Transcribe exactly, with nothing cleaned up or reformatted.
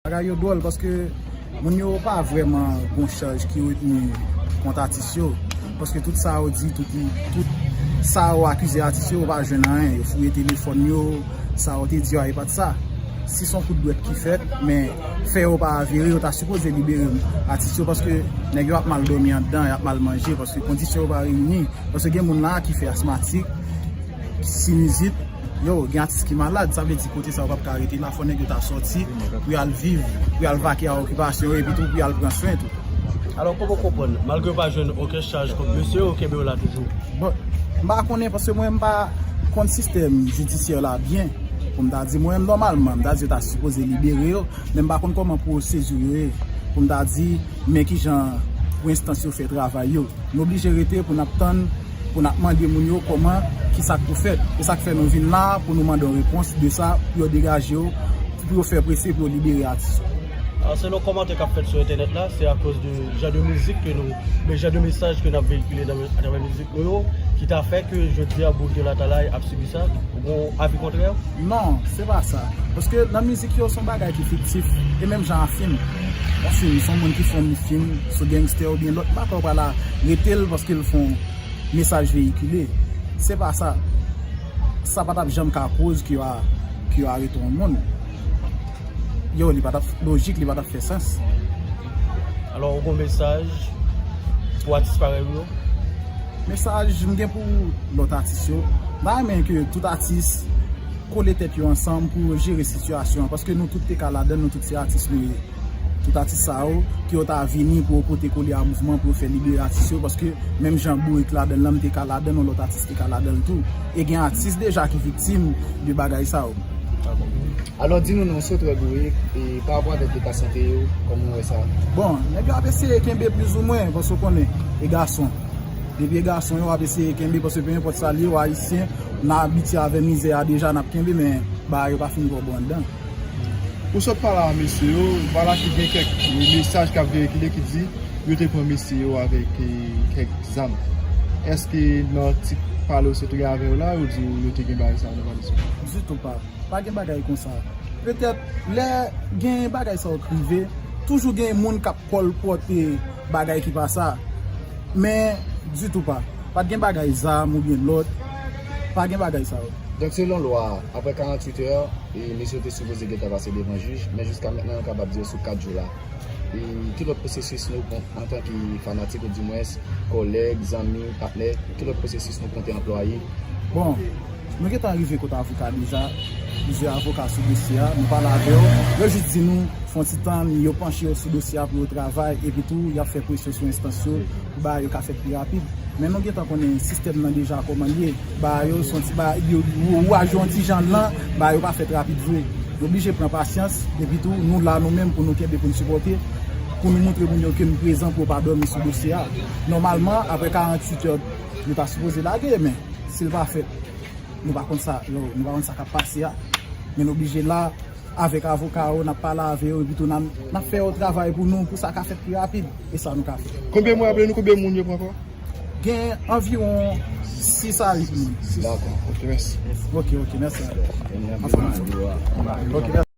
Bagay yo dwòl paske moun yo pa vrèman gon chaj ki retni kont atis yo. Paske tout sa yo di, tout, tout sa yo akize atis yo, yo pa jwenn anyen. Yo fouye telefòn yo, sa yo te di yo a, e pa t sa. Si se yon kout dwèt ki fèt, men fè yo pa avere, yo ta sipoze libere atis yo paske nèg yo ap mal dòmi anndan, y ap mal manje paske kondisyon yo pa reyini. Paske gen moun la ki fè asmatik, sinizit, yo, gen atis ki malad, sa vle di kote sa yo p ap ka rete la, fò nèg yo ta sòti pou y al viv, pou y al vake a okipasyon yo, epi tou pou y al pran swen tou. Alò, kòman w konprann, malgre w pa jwenn okenn chaj kont mesye yo, yo kenbe w la toujou? Bon, m pa konnen, paske mwen, m pa konn sistèm jidisyè la byen. Pou m ta di, mwen menm, nòmalman, m ta di yo ta sipoze libere yo, men m pa konn kòman pwosedi yo ye. Pou m ta di, men kijan pou enstans yo fè travay yo. Nou oblije rete pou n ap tann, pou n ap mande moun yo kòman, ki sa k pou fèt. E sa k fè nou vin la, pou nou mande yon repons de sa, pou yo degaje yo, pou yo fè prese, pou yo libere atis yo. Alò, selon kòmantè k ap fèt sou entènèt la, se akoz de jan de mizik ke nou, de jan de mesaj ke n ap veyikile nan, atravè mizik nou yo, ki ta fè ke jodi a boug de Latalay ap sibi sa? Ou gon avi kontrè? Non, se pa sa. Paske nan mizik yo, se yon bagay ki fiktif. E menm jan a fim. Yon fim, se yon moun ki fè yon fim sou gangstè oubyen lòt bagay, ou pral arete l paske l fè yon mesaj veyikile. Se pa sa. Sa pa t ap janm ka koz ke yo a, ke yo arete yon moun. Yo, li pa t ap lojik, li pa t ap fè sans. Alò, ou gon mesaj pou atis parèy ou yo? Mesaj m gen pou lòt atis yo, m ta renmen ke tout atis kole tèt yo ansanm pou yo jere sitiyasyon an, paske nou tout te ka ladan l, nou tout se atis nou ye. Tout atis sa yo, ke yo ta vini pou yo pote kole a mouvman, pou yo fè libere atis yo, paske menm jan Bourik ladan l lan, m te ka ladan l, yon lòt atis te ka ladan l tou. E gen atis deja ki viktim de bagay sa yo. Alò, di nou non, se trè Bourik, e pa rapò avèk eta sante yo, kòman w wè sa? Bon, nèg yo ap eseye kenbe plizoumwen, paske w konnen, e gason. Depi e gason yo ap eseye kenbe, paske pe enpòt sa l ye, w ayisyen, n abitye avè mizè a deja, n ap kenbe, men bagay yo pa fin twò bon anndan. Ou sot pale a mesye yo, vwala ki gen kèk mesaj k ap veyikile ki di yo te pran mesye yo avèk, eh, kèk zam. Èske nan ti pale w sot gen avè yo la, yo di w yo te gen bagay sa yo nan valiz yo? Ditou pa. Pa gen bagay konsa. Petèt, lè gen bagay sa yo k rive, toujou gen moun k ap kòlpòte bagay ki pa sa. Men, ditou pa. Pa t gen bagay zam oubyen lòt. Pa gen bagay sa yo. Donk, selon lwa a, apre karanntuit è, e, mesye yo te sipoze gentan pase devan jij, men jiska mentnan, yo kapab di yo sou kat jou la. E, ki lòt pwosesis nou, bon, antanke fanatik, oudimwens, kòlèg, zanmi, patnè, ki lòt pwosesis nou konte anplwaye? Bon, nou gentan rive kot avoka deja. Plizyè avoka sou dosye a, nou pale avè yo. Yo jis di nou, fè yon ti tann, yo panche yo sou dosye a pou yo travay, epi tou, y ap fè presyon sou enstans yo, pou bagay yo ka fèt pi rapid. Men nou gentan konnen sistèm nan deja kòman l ye. Bagay yo, se yon ti bagay, yo, yo, ou a jwe yon ti jan lan, bagay yo pa fèt rapid vre. Nou oblije pran pasyans, epi tou, nou la nou menm pou nou kenbe, pou nou sipòte, pou nou montre moun yo ke nou prezan, pou yo pa dòmi sou dosye a. Nòmalman, apre karanntuit è, yo ta sipoze lage, men si l pa fèt, nou pa konn sa, nou pa konn sa k ap pase a. Men nou oblije la, avèk avoka yo, n ap pale avè yo, epi tou n ap, n ap fè yo travay pou nou, pou sa ka fèt pi rapid, e sa nou ka fè. Konbyen moun, raple nou konbyen moun yo pran ankò? Gen anviwon sis a uit moun. Dakò, ok, mèsi. Ok, ok, mèsi. Ok, mèsi.